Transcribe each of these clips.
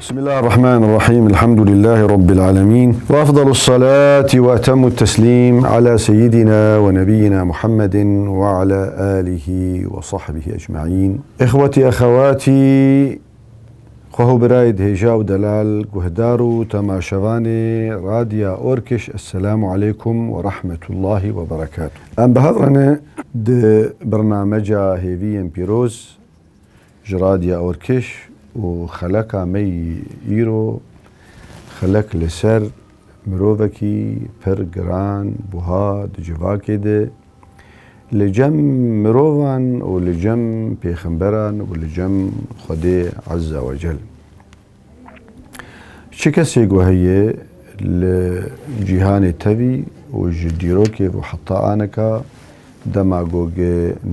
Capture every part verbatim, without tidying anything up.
بسم الله الرحمن الرحيم. الحمد لله رب العالمين. وأفضل الصلاة وأتم التسليم على سيدنا ونبينا محمد وعلى آله وصحبه أجمعين. إخوتي أخواتي، xweh û birayê hêja û delal, guhdar û temaşevanê Radya Orkiş, Esselamu aleykum ve rahmetullahi ve berekatuh. Em bi hev re ne di bernameca hêviyên pîroz ji Radya Orkiş û xeleka me yî îro, xelek li ser mirovekî pir giran, buha di civakê de, li cem mirovan û li cem pêxemberan û li cem Xwedê Ezze ve Cel. Çi kesê ku heye li cîhanê tevî û ji dîrokê û heta anika dema ku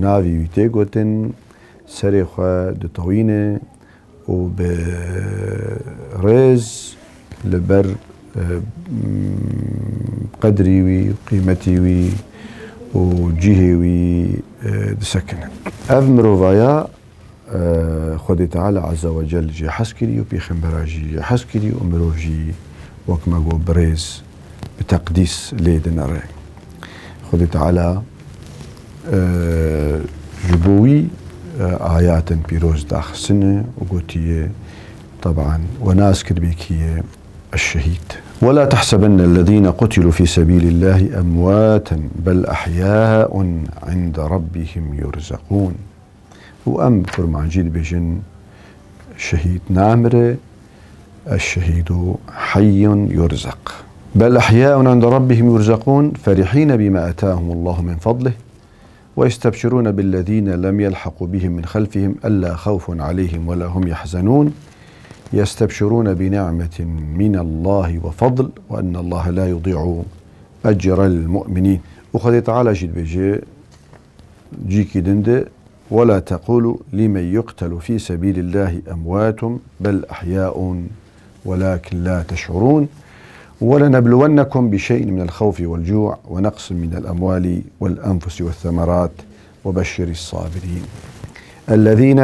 navî wî tê gotin, serê xwe ditewîne û bi rêz li ber, e, qedrî wî, qîmetî wî û cihê wî, e, disekine. Ev mirovaya, e, Xwedê Teala Azze ve Cel jê hez kirî û pêxembera jî jê hez kirî û mirov jî wek me got bi rêz, bi teqdîs lê dinere. Xwedê Teala, e, ji bo wî, e, ayatên pîroz daxistine û gotiye, teban, we nas kir bê kî ye, eşşehîd. ولا تحسبن الذين قتلوا في سبيل الله أمواتا بل أحياء عند ربهم يرزقون. û em kurmancî dibêjin, şehîd namire, الشهيد حي يرزق. بل أحياء عند ربهم يرزقون فرحين بما آتاهم الله من فضله ويستبشرون بالذين لم يلحقوا بهم من خلفهم ألا خوف عليهم ولا هم يحزنون يستبشرون بنعمة من الله وفضل وأن الله لا يضيع أجر المؤمنين. Û Xwedê Teala jî dibêje, cîkî din de, ولا تقولوا لمن يقتل في سبيل الله أموات بل أحياء ولكن لا تشعرون ولنبلونكم بشيء من الخوف والجوع ونقص من الأموال والأنفس والثمرات وبشر الصابرين الذين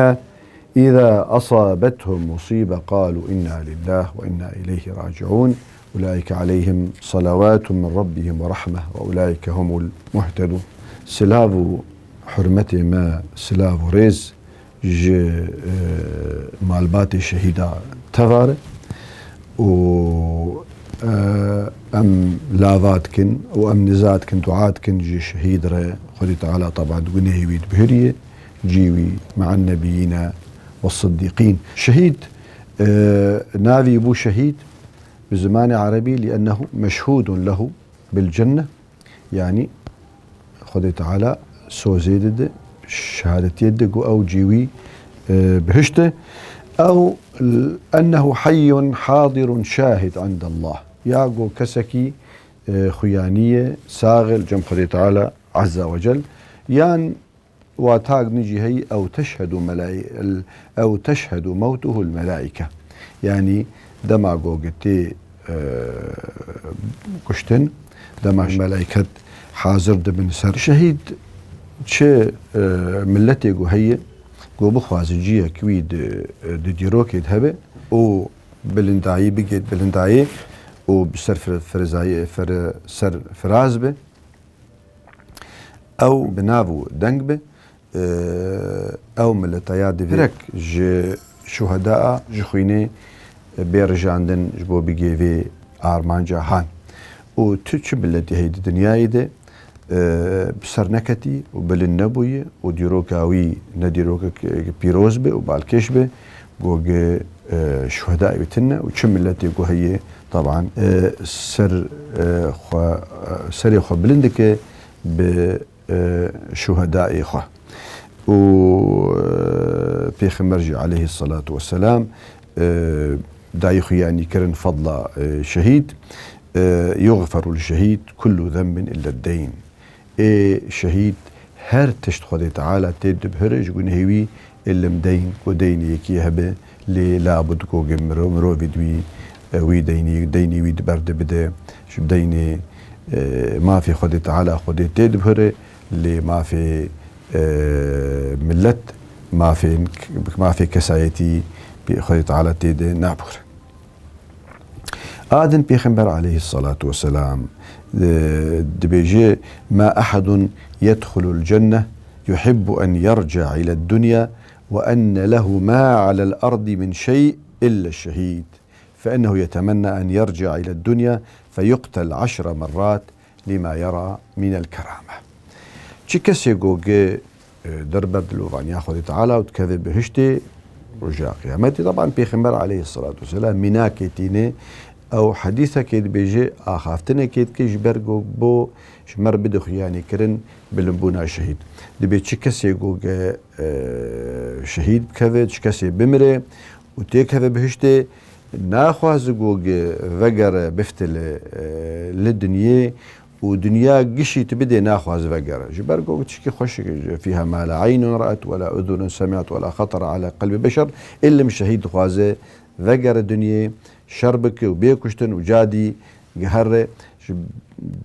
إذا أصابتهم مصيبة قالوا إنا لله وإنا إليه راجعون أولئك عليهم صلوات من ربهم ورحمة وأولئك هم المهتدون. Silav û hurmetê me, silav û rêz ji, e, malbatê şehîda tevare û, e, em lava dikin û em niza dikin, dua dikin ji şehîd re. Xwedê Teala teban di gunehê wî dibihuriye, cî wî me'an nebiyîne ve siddîqîn. Şehîd, e, navî bû şehîd bi zimanê erebî, لأنه مشهود له بالجنة. Yanî Xwedê Teala sozê dide, şehadetiyê dide ku ew cî wî, e, bihişt e. Ew أنه حي حاضر شاهد عند الله. Ya ku kesekî, e, xuyanî ye, sax e li cem Xwedê Teala Azze ve Cel. Yan Watak din jî heyî, ew teşhedu melai-, el-, ew teşhedu mewtuhu el-melaike. Yanî dema ku tê, e, kuştin, dema melaiket hazir dibin ser şehîd, çi, e, miletê ku heye, ku bixwaze ciyek wî di, di dîrokê de hebe û bilindayî bigê, bilindayî û bi ser fir-, firizayî, fir-, ser firaz be, ew bi nav û deng be, e, ew mileta ya divê hirek ji şuheda, ji xwînê bê rijandin ji bo bigê vê armanca han. Û tu çi miletî heyî di dinyayê de, e, bi ser neketî û bilind nebûye û dîroka wî ne dîrokek pîroz be û balkêş be, ku gi, e, şuhedayê wî tune û çi miletê ku heye, teban, e, ser, e, xwe, e, serê xwe bilind dike bi, e, şuhedayê xwe. Û, e, Pêxember jî aleyhisselatu vesselam, e, dayî xuyanî kirin fedla, e, şehîd, e, يغفر للشهيد كل ذنب إلا الدين. Ê şehîd her tişt Xwedê Teala tê dibihire ji gunehê wî, illim deyn, ku deynê yekî hebe, lê labud ku ge miro-, mirovî di wî, e, wî deynî, deynî wî di ber de bide, ji deynê, e, mafê Xwedê Teala Xwedê tê dibihire, lê mafê, e, milet, mafê, mafê kesayetî pê Xwedê Teala tê de nabihire. A din Pêxember aleyhissalatu vesselam, e, dibêje, "Ma ahadun yedxulul cenne yuhibbu en yerca ile dunya ve enne lehu ma alel ardi min şey illa şehid. Fe ennehu yetemenna en yerca ile dunya fe yuqtel aşra merrat lima yera minel kerame." Çi kesê go ge, e, derber dilovaniya Xwedê Teala û dikeve bihiştê roja qiyametê. Taban Pêxember aleyhissalatu vesselam mînakê tîne ew hedîsekê dibêje, axaftinekê dike ji ber go bo ji me re bide xuyanî kirin bilimbûna şehîd. Dibê çi kesê go ge, e, şehîd bikeve, çi kesê bimire û têkeve bihiştê, naxwaze go ge vegere bifte li, e, li dinyê û dinya gişî tu bidê, naxwaze vegere. Ji ber go tişkî xweşik, fîha ma la eynun ra'et, we la uzunun semi'et, we la xetara ala qelbi beşer, îlim şehîd dixwaze vegere dinyê, şer bike û bê kuştin û cadî gihere. Ji,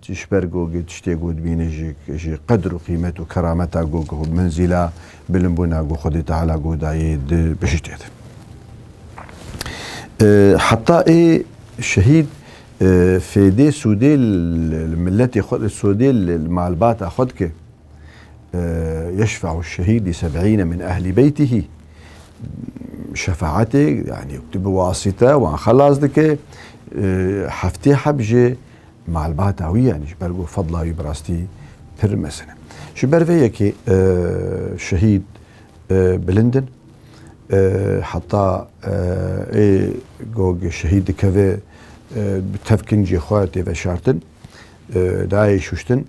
ji ber go tiştê go dibîne ji, ji qedr û qîmet û kerameta go, go menzîla bilimbûna go Xwedê Teala go dayê di bihiştê de. E, heta ê şehîd, e, fêdê sûdê li, li miletê xwe, sûdê li, li malbata xwe dike. E, yeşfe'u şehîd li seb'îne min ehlî beytihî. Şefaetê, yani, tu bi wasîte wan xelas dike, e, heftê heb ji malbata wî, yani, ji ber ku fedla wî bi rastî pir mezin e. Ji ber vê yekê, e, şehîd, e, bilind in. E, heta, e, ê go ge şehîd dikeve, e, bi tevkin cê xwe tê veşartin, e, nayê şuştin.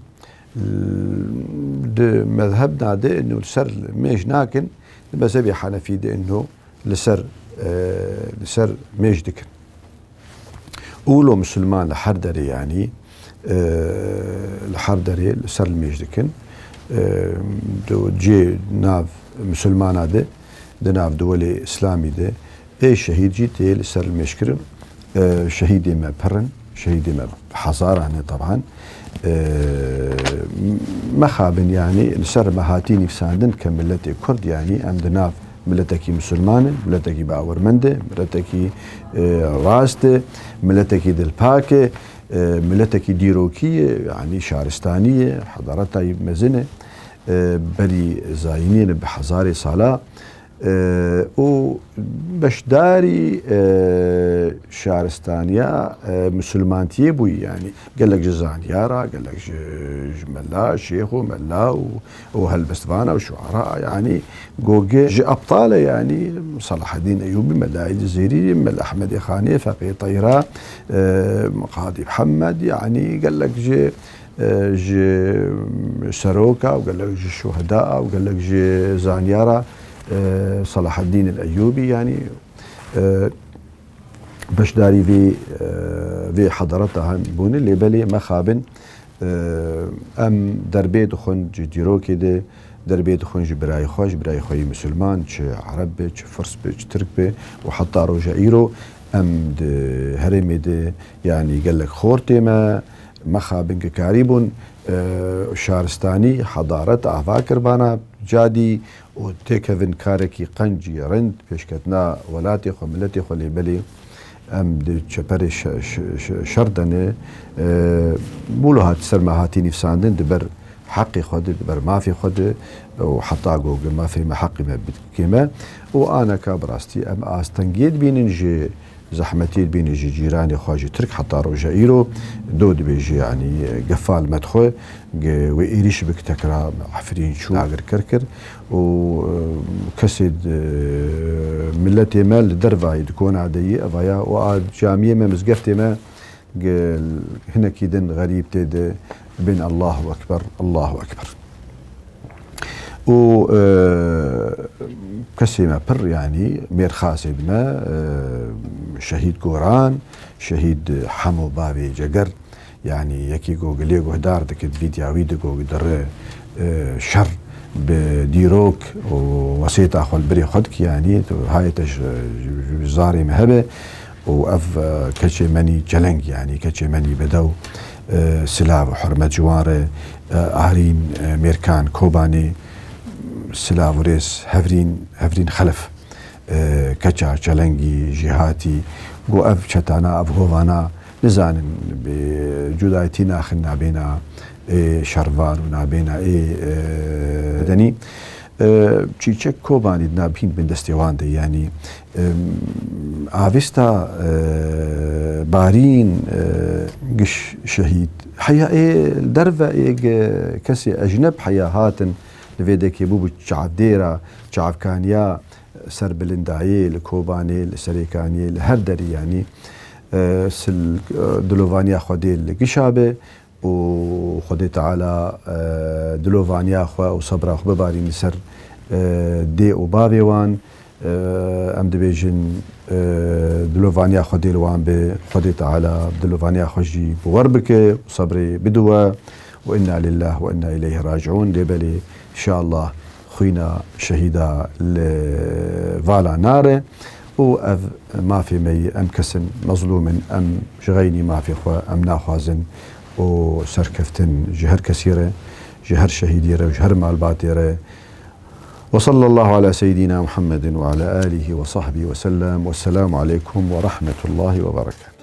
Di mezhebna de ino li ser mêj nakin, di mezhebê Henefî de ino li ser, e, li ser mêj dikin. Û lo misilman li her derê, yanî, e, li her derê li ser li mêj dikin. E, di cê nav misilmana de, di nav diwelê îslamî de, ê şehîd jî tê li ser li mêj kirin. E, şehîdê me pir in, şehîdê me bi hezaran e teban. E, mexabin, yanî, li ser me hatî nivîsandin ke miletê Kurd, yanî, em di nav miletekî misilman e, miletekî bawermend e, miletekî, e, rast e, miletekî dilpak e, e, miletekî dîrokî ye, yanî şaristanî ye, hedareta wî mezin e, e, berî zayînê ne bi hezarê sala, e, û beşdarî, e, şaristaniya, e, misilmantiyê bûyî, yanî gelek ji zanyara, gelek ji, ji mela, şêx û mela û û helbestvana û şuara, yanî, goge ji ebtal e, yanî, Selahaddîn Eyûbî, Mela Cizêrî, Mela Ehmedê Xanê, Feqî Teyra, e, Qadî Mihemed, yanî, gelek ji, e, ji seroka û gelek ji şuheda û gelek ji zanyara, e, Selahaddîn el Eyûbî, yanî, e, beşdarî vê, e, vê hedareta han bûne, lê belê mexabin, e, em derbê dixwin ji dîrokê de, derbê dixwin ji birayê xwe, ji birayê xwe yê misilman, çi ereb be, çi firs be, çi tirk be û heta roja îro em di herêmê de, yanî gelek xortê me, mexabin ke karîbûn, e, şaristanî, hedaret ava kir bana cadî û têkevin karekî qencî rind pêşketina welatê xwe, miletê xwe, lê belê em di çeperê şe-, şe-, şe-, şer de ne. E, wilo hat ser me hatî nivîsandin, di ber heqê xwe de, di ber mafê xwe de û heta ku mafê me, heqê me bikê me û aneka bi rastî em astengiyê dibînin ji zehmetiyê dibîne ji cîranê xwe, ji tirk heta roja îro, do dibêje, yanî, gefal me dixwe, ge wê êrîş bik tekra Efrîn çû agirker kir û, e, kesê di miletê me li dervayî di kona de yî, evaya û a camiyê me, mizgeftê me, ge hinekî din xerîb tê de bin Allahu Ekber, Allahu Ekber. û, e, kesê me pir, yanî mêrxasê di me, e, şehîd Goran, şehîd Hemo bavê Ceger, yanî yekî ku lê guhdar dike, di vîdya wî de ku dire, e, şer bi dîrok û wesêta xwe li birê xwe dike, yanî tu hayê te ji, ji, ji zarê me hebe. û ev, e, keçê menî çeleng, yanî keçê menî bedew, e, silav û hurmet ji wan re, e, Arîn, e, Mêrkan Kobanê, silav û rêz Hevrîn, Hevrîn Xelef, e, keça çelengî, jêhatî, got ev çetana, ev hovana Nizanin bi cudayetî naxin nabêna ê şervan û nabêna ê, e, medenî. E, çîçek Kobanî di nabîn bin destê wan de, yanî, e, avêsta, e, barîn, e, giş şehîd. Heya ê li derve ê ge-, kesê ecneb heya hatin li vê dekê bûbû çavdêra, çavkaniya ser bilindayê, li Kobanê, li Serêkaniyê, li her derî, yanî, e, sil, e, dilovaniya Xwedê li gişa be û Xwedê Teala, e, dilovaniya xwe û sebra xwe bibarîn li ser, e, dê û bavê wan. E, em dibêjin, e, dilovaniya Xwedê li wan be, Xwedê Teala dilovaniya xwe jî bi wer bike û sebrê bide we. Û inna lillah we inna ileyhi raciûn. Lê belê, înşallah, xwîna şehîda li vala nare û ev mafê me yî, em kes in mezlûm in, em ji xeynî mafê xwe em naxwazin û serkeftin ji her kesî re, ji her şehîdî re û ji her malbatê re. Ve sallallahu ala seyyidina Muhammedin ve ala alihi ve sahbihi ve sellem. Vesselamu aleykum ve rahmetullahi ve berekatuhu.